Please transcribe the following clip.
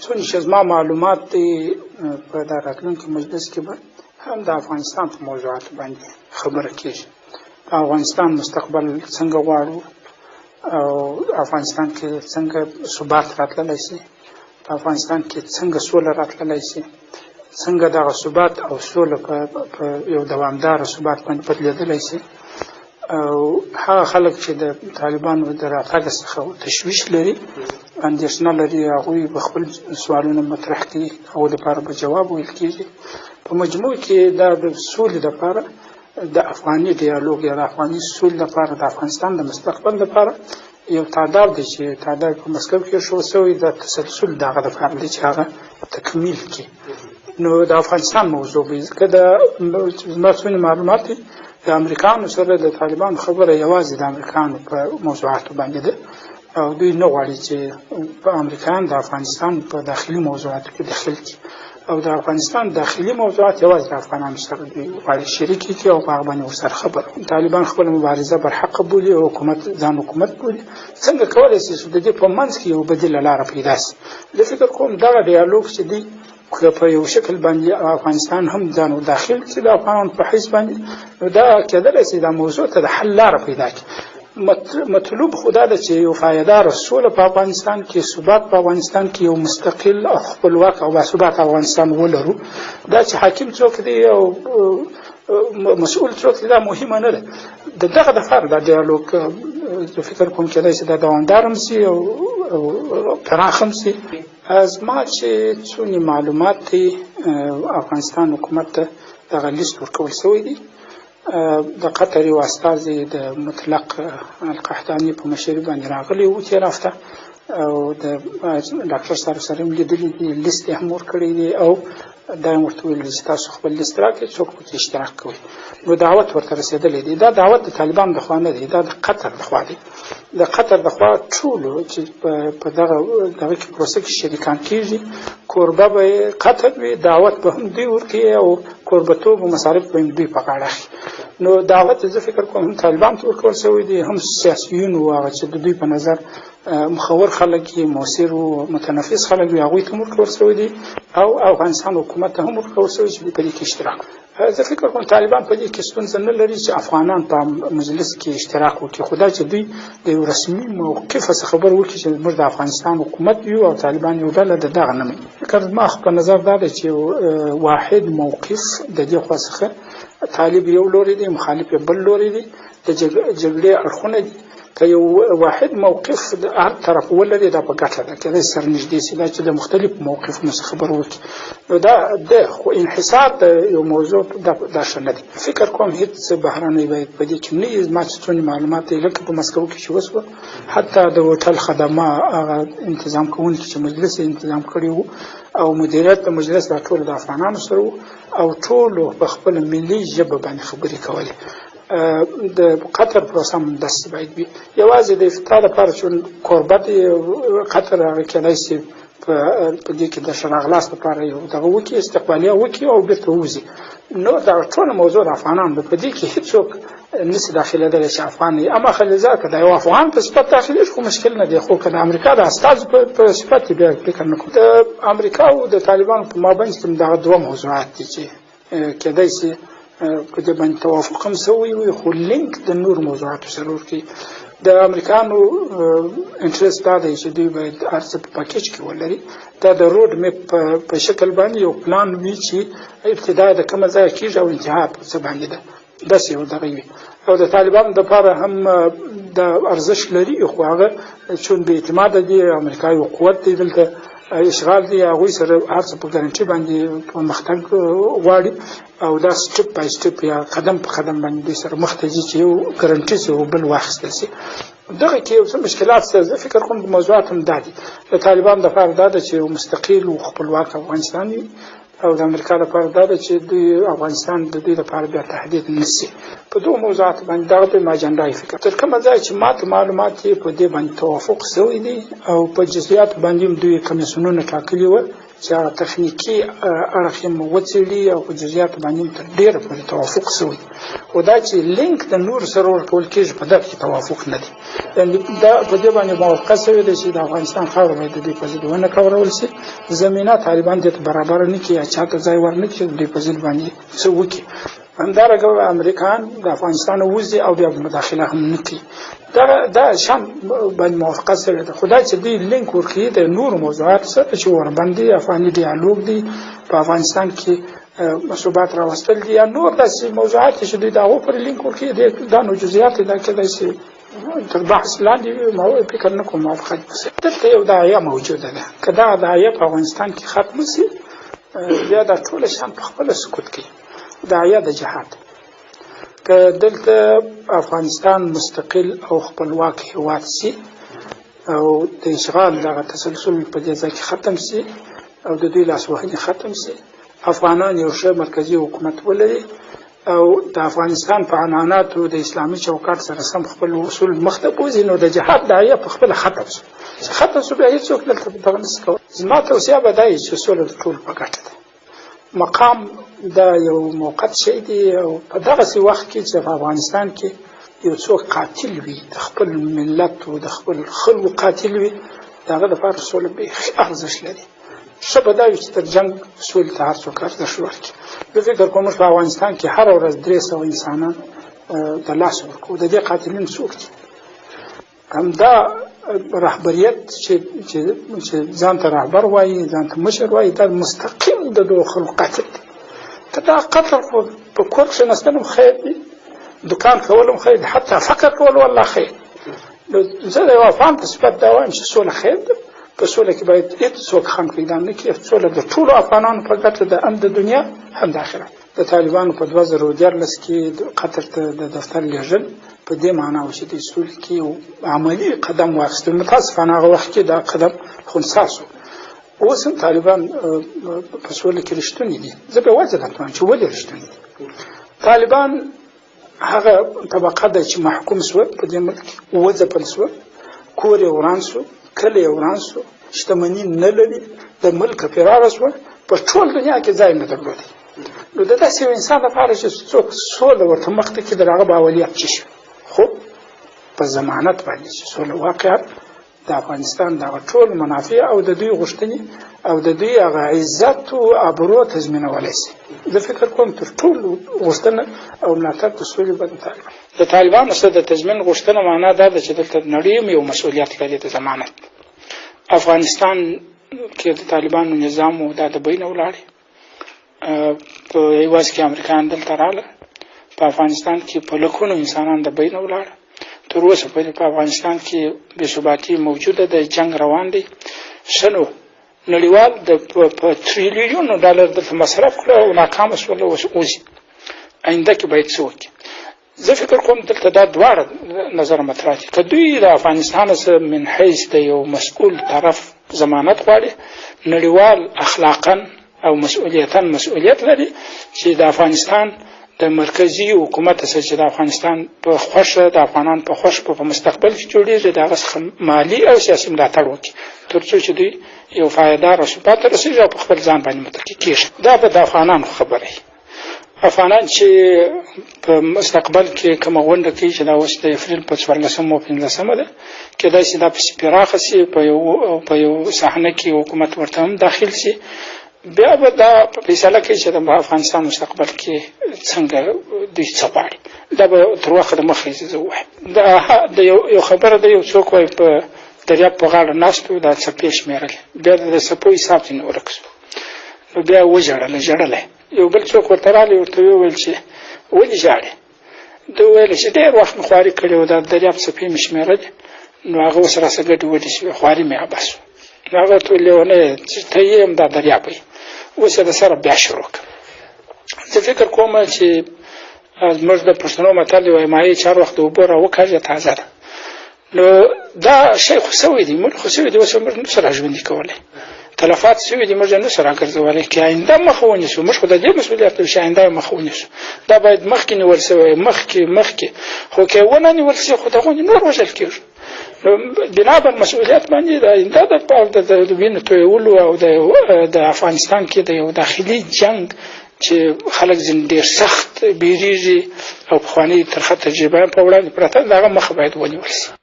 څونه چې زما معلومات دي، په دا راتلونکي مجلس کې به هم د افغانستان په موضوعاتو باندې خبره کېږي. د افغانستان مستقبل څنګه غواړو او افغانستان کې څنګه ثبات راتللی شي، په افغانستان کې څنګه سوله راتللی شي، څنګه دغه ثبات او سوله په یو دوامداره ثبات باندې بدلېدلی شي، او هغه خلک چې د طالبانو د راتګ څخه تشویش لري، اندېښنه لري، هغوی به خپل سوالونه مطرح کړي، هغو دپاره به جواب ویل کېږي. په مجموع کې دا د سولې دپاره د افغاني ډیالوګ یا د افغاني سولې دپاره د افغانستان د مستقبل دپاره یو تعداد دی چې تعداد په مسکو کې ښودل شوی، دا تسلسل د هغه دپاره دی چې هغه تکمیل کړي. نو د افغانستان موضوع به ځکه د زما څونې معلومات دي، د امریکانو سره د طالبانو خبره یوازې د امریکانو په موضوعاتو باندې ده او دوی نه غواړي چې په امریکان د افغانستان په داخلي موضوعاتو کې دخیل کړي، او د افغانستان داخلي موضوعات یوازې د افغانانو سره دوی غواړي شریک کړي او په هغه باندې ورسره خبر. طالبان خپله مبارزه برحقه بولي او حکومت ځان حکومت بولي. څنګه کولی شي چې د دې په منځ کې یو بدیله لاره پیدا شي؟ زه فکر کوم دغه ډیالوګ چې دی که په یو شکل باندې افغانستان هم ځان ور داخل کړي د افغانانو په حیث باندې، نو دا کېدلی شي دا موضوع ته د حل لاره پیدا کړي. مطلوب خو دا ده چې یو پایداره سوله په افغانستان کې، ثبات په افغانستان کې، یو مستقل او خپلواک او باثباته افغانستان ولرو. دا چې حاکم څوک دی او مسؤل څوک دی دا مهمه نه ده. د دغه دپاره دا ډیالوګ زه فکر کوم کېدای شي دا دوامدار هم شي او پراخ هم شي. زما چې څونې معلومات دي، افغانستان حکومت ته دغه لیست ورکول شوی دی. د قطر یو استازی د مطلق القحطاني په مشري باندې راغلی و تېره هفته او د ډاکټر صاحب سره هم لیدلي دي، لیست یې هم ورکړی دی او دا یې ورته ویلي چې تاسو خپل لیست راکړئ، څوک پکې اشتراک کوي. نو دعوت ورته رسېدلی دی. دا دعوت د طالبانو د خوا نه دی، دا د قطر د خوا دی. د قطر د خوا ټولو چې په دغه کې پروسه کې شریکان کېږي، کوربه به یې قطر وي، دعوت به هم دوی ورکوي او کوربتوب او مصارف به هم دوی په غاړه اخلي. نو دعوت زه فکر کوم هم طالبان ته ورکول شوی دی، هم سیاسیون و هغه چې د دوی په نظر مخور خلک یې، موثر و متنفذ خلک وي، هغوی ته هم ورکول شوی دی او افغانستان حکومت ته هم ورکول شوی چې دوی په دې کې اشتراک. زه فکر کوم طالبان په دې کې ستونزه نه لري چې افغانان په مجلس کې اشتراک وکړي، خو دا چې دوی د یو رسمي موقف څخه خبر وکړي چې موږ د افغانستان حکومت یو او طالبان یو ډله ده، دغه نه مني. فکر زما خو په نظر دا دی چې واحد موقف د دې خوا څخه طالب یو لوری دی، مخالف یې بل لوری دی، د جګړې اړخونه دي. که یو واحد موقف د هر طرف ولري دا په ګټه ده، کېدای سره نږدې شي. دا چې د مختلفو موقفونو څخه خبر وکړي نو دا د خو انحصار د یو موضوع دا ښه نه دی. فکر کوم هېڅ بهرنی باید په دې کې نه وي. زما چې څونې معلومات دی، لکه په مسکو کې چې وشوه، حتی د هوټل خدمه هغه انتظام کوونکي چې مجلس یې انتظام کړی و او مدیریت د مجلس دا ټول د افغانانو سره وو او ټولو په خپله ملي ژبه باندې خبرې کولې. د قطر پروسه هم داسې باید وي. یوازې د افتتاح لپاره چې کوربه دی قطر، هغه کېدای شي په دې کې د ښه راغلاست لپاره یو دغه وکړي، استقبالیه وکړي او بېرته ووځي. نو دغه ټوله موضوع د افغانانو ده، په دې کې هېڅوک نشي داخلېدلی چې افغان وي. اما خلیلزاد که د یو افغان په صفت داخلېږي خو مشکل نه دی، خو که د امریکا د استازو په صفت یې بیا فکر نه کوم. د امریکا او د طالبانو په مابین کې دغه دوه موضوعات دي چې کېدای شي په دې باندې توافق هم شوی وي، خو لینک د نور موضوعاتو سره ورکوي. د امریکانو interest دا دی چې دوی باید هر څه په package کې ولري. دا د road map په شکل باندې یو پلان وي چې ابتدا د کومه ځایه کېږي او انتها په څه باندې ده، داسې یو دغه وي. او د طالبانو دپاره هم د ارزش لري، خو هغه چون بې اعتماده دي، امریکا یو قوت دی، دلته اشغال دی، هغوی سره هر څه په ګارنټي باندې پرمختګ غواړي او دا step by step یا قدم په قدم باندې دوی سره مخته ځي چې یو ګارنټي شي او بل واخیستل شي. دغه کې یو څه مشکلات شته. زه فکر کوم موضوعات هم دا دي. د طالبانو دپاره دا ده چې یو مستقل او خپلواک افغانستان وي، او د امریکا لپاره دا ده چې دوی افغانستان د دوی لپاره بیا تهدید نه شي. په دوو موضوعاتو باندې دغه د اجنډا یې فکر تر کومه ځایه چې ماته معلومات یې په دې باندې توافق شوی دی او په جزئیاتو باندې هم دوی کمیسیونونه ټاکلي وه چې هغه تخنیکي اړخ یې وڅېړي او په جزئیاتو باندې هم تر ډېره پورې توافق شوی، خو دا چې لینک د نورو سره ورکول کېږي په دغه کې توافق نه دی. یعنې دا په دې باندې موافقه شوې ده چې د افغانستان خاوره باید د دوی په ضد ونه کارول شي، زمینه طالبان دې ته برابره نه کړي یا چا ته ځای ورنه کړي د دوی په ضد باندې څه وکړي. همدارنګه امریکان د افغانستان وځي او بیا مداخله هم نه کوي. دا شان باندې موافقه شوې ده، خو دا چې دوی لینک ورکوي د نورو موضوعاتو سره چې اوربند دی، افغاني ډیالوګ دی، په افغانستان کې ثبات راوستل دي یا نور داسې موضوعات چې دوی د هغو پورې لینک ورکوي، دا نو جزئیات دي، دا کېدای شي تر بحث لاندې وي، فکر نه کوم موافقه دې وشي. دلته یو داعیه موجوده ده، که دغه داعیه په افغانستان کې ختمه شي بیا دا ټوله شیان په خپله سقوط کوي. داعیه د جهاد، که دلته افغانستان مستقل او خپلواک هیواد شي او د اشغال دغه تسلسل په دې ځای کې ختم شي او د دوی لاسوهنې ختم شي، افغانان یو ښه مرکزي حکومت ولري او د افغانستان په عنعناتو د اسلامي چوکاټ سره سم خپل اصول مخته بوځي، نو د جهاد داعیه په خپله ختم شو. چې ختم شو بیا هیڅوک دلته دغه نشي کولی. زما توصیه به دا وي چې سوله د ټولو په ګټه ده. مقام دا یو موقت شی دی او په دغسې وخت کې چې په افغانستان کې یو څوک قاتل وي، د خپل ملت او د خپل خلکو قاتل وي، د هغه لپاره سوله بیخي ارزښت لري. ښه به دا وي چې تر جنګ سولې ته هر څوک ارزښت ورکړي. زه فکر کوم موږ په افغانستان کې هره ورځ 300 انسانان د لاس ورکوو، د دې قاتلین څوک دي؟ همدا رهبریت چې چې ځان ته رهبر وایي، ځان ته مشر وایي، دا مستقیم د دوو خلکو قتل دی. ته دا قتل خو په کور کښېناستل هم خیر دی، دکان کول هم خیر دی، حتی فقر کول والله خیر. نو زه د یو افغان په صفت دا وایم چې سوله خیر ده، په سوله کې باید هېڅ څوک خنډ پیدا نه کړي. سوله د ټولو افغانانو په ګټه ده، هم د دنیا هم د آخرت. د طالبانو په 2013 کې قطر ته د دفتر لېږل په دې معنا و چې د سولې کې یو عملي قدم واخیستل. متاسفانه هغه وخت کې دا قدم خنثی شو. اوس هم طالبان په سوله کې رښتوني دي. زه به وجه درته وایم چې ولې رښتوني دي. طالبان هغه طبقه ده چې محکوم شوه په دې ملک کې، وځپل شوه، کور یې وران شو، کلی یې وران شو، شتمني نه لري، د ملکه فراره شوه، په ټول دنیا کې ځای نه درلودی. نو د داسې یو انسان لپاره چې څوک سوله ورته مخته کړي، د هغه به اولیت څه شي؟ خو په ضمانت باندې چې سوله واقعا د افغانستان دغه ټول منافع او د دوی غوښتنې او د دوی هغه عزت او ابرو تضمینولی شي. زه فکر کوم تر ټولو غوښتنه او ملاتړ د سولې به د طالبان د طالبانو سره د تضمین غوښتنه معنا دا ده چې دلته نړۍ هم یو مسؤلیت لري د ضمانت. افغانستان کې د طالبانو نظام و دا د بینه ولاړې، په عوض کې امریکایان دلته راغله، په افغانستان کې په لکونو انسانان د بینه ولاړه. تر اوسه پورې په افغانستان کې بې ثباتي موجوده ده، جنګ روان دی. ښه نو نړیوال د په تریلیونو ډالر دلته مصرف کړه او ناکامه شول، اوس وځي. آینده کې باید څه وکړي؟ زه فکر کوم دلته دا دواړه نظر مطرح دي. که دوی د افغانستان څخه من حیث د یو مسؤل طرف ضمانت غواړي، نړیوال اخلاقا او مسؤلیتا مسؤلیت لري چې د افغانستان د مرکزي حکومت څخه چې د افغانستان په خوښه د افغانان په خوښه په مستقبل کې جوړیږي، د هغه څخه مالي او سیاسي ملاتړ وکړي، تر څو چې دوی یو پایدار او ثبات ته رسېږي او په خپل ځان باندې متکي کېږي. دا به د افغانانو خبره وي. افغانان چې په مستقبل کې کومه غونډه کوي چې دا اوس د اپریل په 14 او 15 ده، کېدای شي دا پسې پراخه شي، په یو صحنه کې حکومت ورته هم داخل شي، بیا به دا فیصله کوي چې د افغانستان مستقبل کې څنګه دوی څه غواړي. دا به تر وخته د مخه زه ووایم. دا د یو خبره ده، یو څوک وایي په دریاب په غاړه ناست و، دا څپې شمېرلې، بیا د څپو حساب ځینې ورک شو، نو بیا وژړله ژړلی. یو بل څوک ورته راغلی، ورته ویې ویل چې ولې ژاړې؟ ده وویل چې ډېر وخت مې خواري کړې وه، دا دریاب څپې مې شمېرلې، نو هغه اوس راسره ګډې وډې شوې، خواري مې عبث شوه. نو هغه ورته وویل لېونی چې ته یې هم دا دریاب یې، اوس یې د سره بیا شروع کړه. زه فکر کوم چې زموږ د پښتنو متل دی وایي مایع چې هر وخت د اوبو راوکاږي تازه ده. نو دا شی خو سوی دی، موږ خو سوی دی، اوس موږ نه سره ژوندي کولی، تلفات سوي دي، موږ یې نه سو راګرځولی. که آینده مخه ونیسو، موږ خو د دې مسؤلیت لرو چې آینده یې مخه ونیسو. دا باید مخکې نیول سوی، مخکې مخکې، خو که ونه نیول سي خو دغه نور وژل کېږي. نو بنا بر مسؤلیت باندې د آینده لپاره د وینو تویولو او د افغانستان کې د یو داخلي جنګ چې خلک ځینې ډېر سخت بیریږي او پخوانۍ ترخه تجربه په وړاندې پرته، د هغه مخه باید ونیول شي.